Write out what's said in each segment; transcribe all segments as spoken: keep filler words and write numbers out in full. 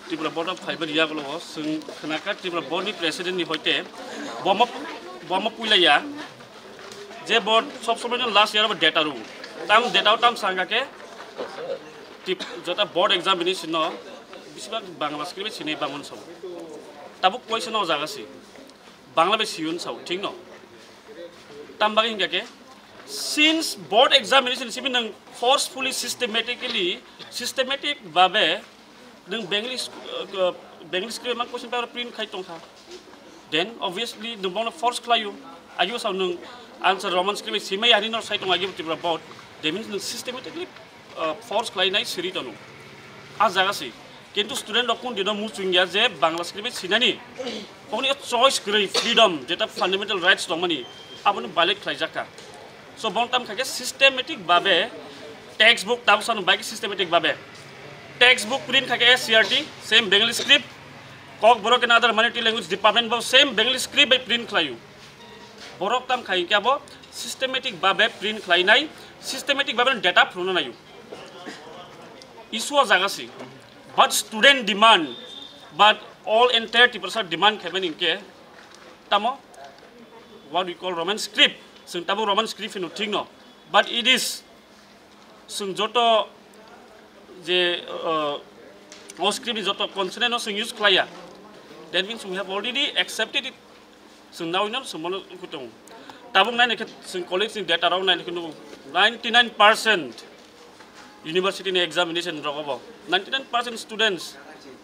Tripura Board of Fiber Yagolo, Sung Khanaka Tripura Board ni President ni hoite, Bomo, Bomo Puilaya, je board sob somoi no last year of data room. Tam data tam sangake, tip, jota board examination no, bisibak Bangla script sini bangun so. Tabuk question o jaga si, Bangla be siyun sao, thik no? Tam bagwi hingka ke, since board examination sibi nang forcefully, systematically, systematic babe nang Bengali sc-, uh, Bengali script mang question paper print khai tongkha, then obviously nang bongno force khlaio. Agio sao nang answer Roman script simai ani nor sai tong agio Tripura board. That means nang systematically, uh, force khlainai siri tono. A jaga si. Kintu student rok kun dino muchungya je Bangla script sinani. Kongni choice kwrwi freedom, jeta fundamental rights tongmani, aboni violate khlaijakha. So, bong tam khake systematic babe textbook tabuk sano bai systematic babe textbook print khake S C R T, same Bengali script, Kokborok and other minority language department bo same Bengali script bai print khlaio. Borok tam khai khe abo systematic babe print khlainai, systematic babe data phunukna naio. Issue o jaga si. But student demand, but all entire Tiprasa demand khaimani hingke tamo, what we call Roman script. Sung tabo Roman script hino thik no. But it is, sung joto je, uh, o script ni joto consonant no sung use khlaiya. That means we have already accepted it. Sung nawi no sung mono kutung. Tabuk nai khe sung college ni data rok nai khe nugo ninety nine percent university ni examination rok obo ninety nine percent students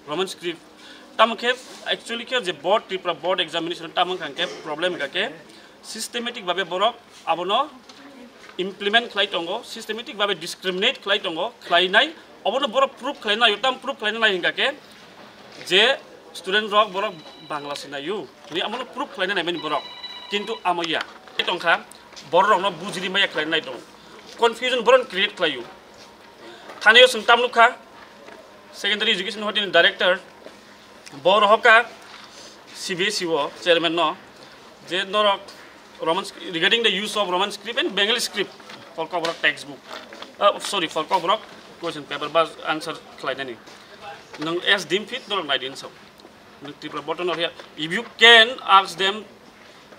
Roman script. Tamo khe actually khe je board, Tripura board examination tamo khe problem ka khe systematic babe borok abono implement khlai tongo, systematic babe discriminate khlai tongo, khlainai, obono borok proof khlainai, tam proof khlainai hingka khe je student rok borok Bangla sinaio. Ni amono proof khlaina naimani borok. Kintu amo ya. Tongkha, borok rokno bujiri maya khlaina nai tong. Confusion boron create khlaio. Thanio sung tam nukha, secondary education hotini director, bo rohoka C B S E o chairman no, je norok Roman sc-, regarding the use of Roman script and Bengali script for Kokborok textbook. Uh, sorry, for Kokborok question paper ba answer khlainani. Nang as dim fit norok naidin so. Tripura button or here. If you can ask them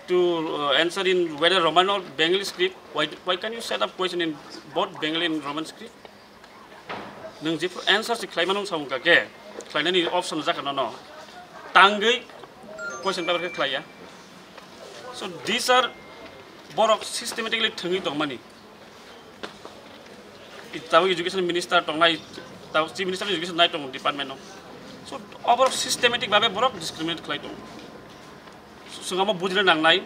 to, uh, answer in whether Roman or Bengali script, why, why can't you set up question in both Bengali and Roman script? Nang je answer si khlai mano sa wngkha ke, khlainani option jaka no no. Tangwi question paper ke khlaiya. So these are borok systematically thangwi tongmani. Tabuk education minister tongnai, tabuk chief minister education nai tong department no. So, oborok systematic babe borok discriminate khlai tong. Sungamo bujina nangnai,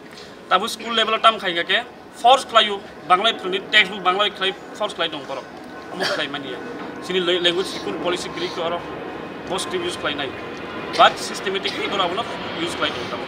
tabuk school level o tam khai ke force khlaio, Bangla phunukni textbook Bangla khlai force khlai tong borok. Omo khlai mania. Sini la-, language school policy kiri ke oro bo script use khlai nai. But systematically borok abono use khlai tong tabuk.